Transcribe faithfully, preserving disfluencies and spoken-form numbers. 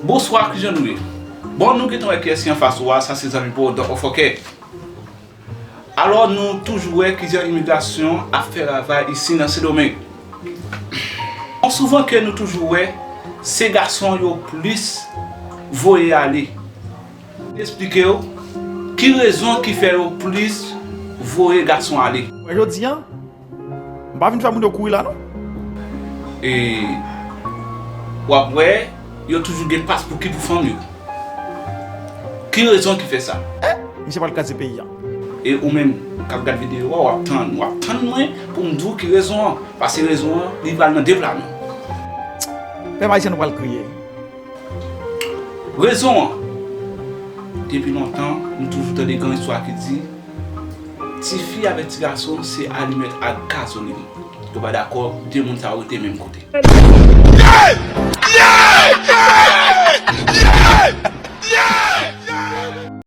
Bonswa, kijan nou ye? Bon, nou gentan wè kiyès ki anfas ou a, sa se zanmi pa w, Don Ofòkè. Alò, nou toujou wè kijan imigrasyon ap fè ravaj isi nan Sendomeng. Bon, souvan ke nou toujou wè, se gason yo plis voye ale. Esplike w ki rezon ki fè yo plis voye gason ale. Wè, jodi a, m pa vin fè moun yo kouri la, non. E w ap wè, yo toujou gen pas pou ki pou fanm yo. Ki rezon ki fè sa? Eh, misye pral kraze peyi a. E ou menm k ap gad videyo a, w ap tann, w ap tann mwen pou m di w ki rezon an. Paske rezon an, li pral nan de pla menm. Pèp ayisyen, nou pral kriye. Rezon an, depi lontan, nou toujou tande gen yon istwa ki di, tifi avèk ti gason se alimèt ak gazolin. Yo pa dakò, de moun sa yo rete menm kote.